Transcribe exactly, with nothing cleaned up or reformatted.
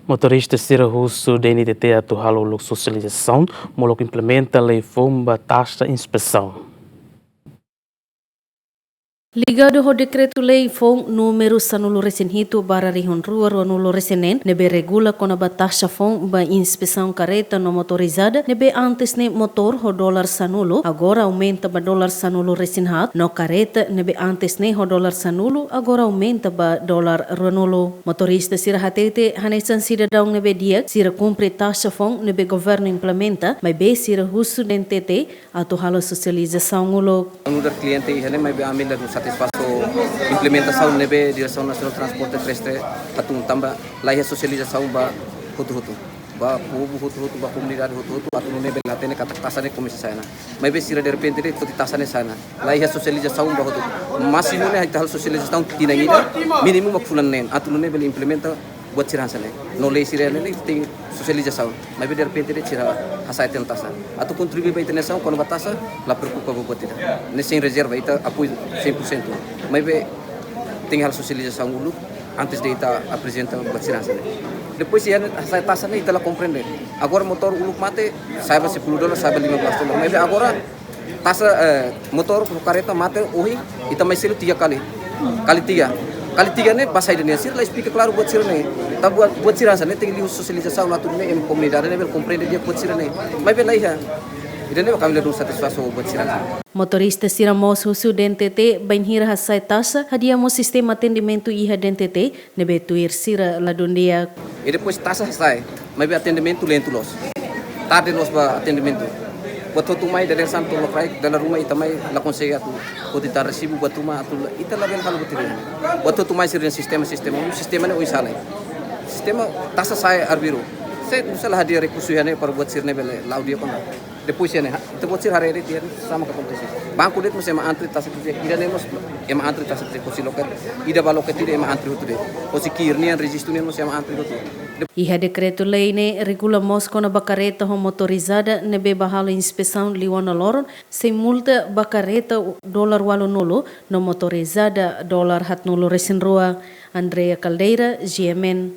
Motorista sira husu D N T T atu halo uluk sosializasaun, molok implementa lei foun ba taxa inspesaun. Ligadu ho dekretu-lei foun númeru sanulu-resin-hitu barra rihun rua ruanulu-resin-neen, ne'ebé regula kona-ba taxa foun ba inspesaun kareta no motorizada, ne'ebé antes ne'e motór ho dolar sanulu, agora aumenta ba dolar sanulu-resin-haat, no kareta ne'ebé antes ne'e ho dolar sanulu, agora aumenta ba dolar ruanulu. Motorista sira hatete, hanesan sidadaun ne'ebé di'ak, sira kumpre taxa foun ne'ebé governu implementa, maibé sira husu D N T T atu halo sosializasaun uluk. Nu'udar kliente iha ne'e maibé ami la satisfaso implementasaun ne'ebé Diresaun Nasionál Transporte Terrestre hatún tanba laiha sosializasaun ba hotu-hotu. Ba povu hotu-hotu, ba komunidade hotu-hotu, atu nune'e bele hatene katak taxa ne'e komesa sai ona. Maibé sira derrepente de'it foti taxa ne'e sai ona. Laiha sosializasaun ba hotu. Másimu ne'e ita halo sosializasaun tinan ida, mínimu mak fulan neen. Atu nune'e bele implementa buat sira hanesan ne'e. No lei sira ne'e tenke sosializasaun. Maibé derrepente de'it sira hasai tiha ona taxa. Atu kontribui ba ita-nia asaun kona-ba taxa, la preokupa ba buat ida. Ne'e sein rezerva, ita apoiu sein por sentu. Maibé tenke halo sosializasaun uluk, antes de ita aprezenta buat sira hanesan ne'e. Depois iha ne'e hasai taxa ne'e ita la komprende. Agora motór uluk mate, sai ba sepuluh dolar, sai ba lima belas dolar. Maibé agora taxa, eh, motór ho kareta mate ohin, ita mai selu tiga kali. Kali tiga. Kali tiga ne'e ba saida nian, sira la esplika klaru buat sira ne'e. Tanba buat, buat sira hanesan ne'e tenke liu sosializasaun atu nune'e ema komunidade ne'e bele komprende di'ak buat sira ne'e. Maibé laiha. Ida-ne'e mak ami ladún satisfaso buat sira hanesan ne'e. Motorista sira mós husu D N T T bainhira hasai taxa, hadi'a mós sistema atendimentu iha D N T T, ne'ebé tuir sira ladún di'ak. I depois taxa hasai, maibé atendimentu lentu loos. Tarde loos ba atendimentu. Buat hotu mai dadeer-saan to'o lokraik, dala ruma ita mai la konsege atu foti tan resibu buat ruma atu la, ita labele halo buat ida. Buat hotu mai sira-nia sistema, sistema, um, sistema ne'e oinsá lai. Sistema taxa sai arbiru. Se nusá la hadi'a rekursu iha ne'e para buat sira ne'e bele la'o di'ak ona. Depois iha ne'e, ita buat sira haree de'it iha ne'e, sama ke akontese. Banku de'it mós ema antre taxa kese, ida-ne'e mós ema antre taxa kese, hosi loket ida ba loket ida ema antre hotu de'it. Hosi ki'ir nian, rejistu nian mós ema antre hotu. Iha dekretu-lei ne'e regula mós kona-ba kareta ho motorizada ne'ebé bá halo inspesaun liu ona loron, sei multa ba kareta dolar ualunulu, no motorizada dolar haatnulu-resin-rua. Andrea Caldeira, G M N.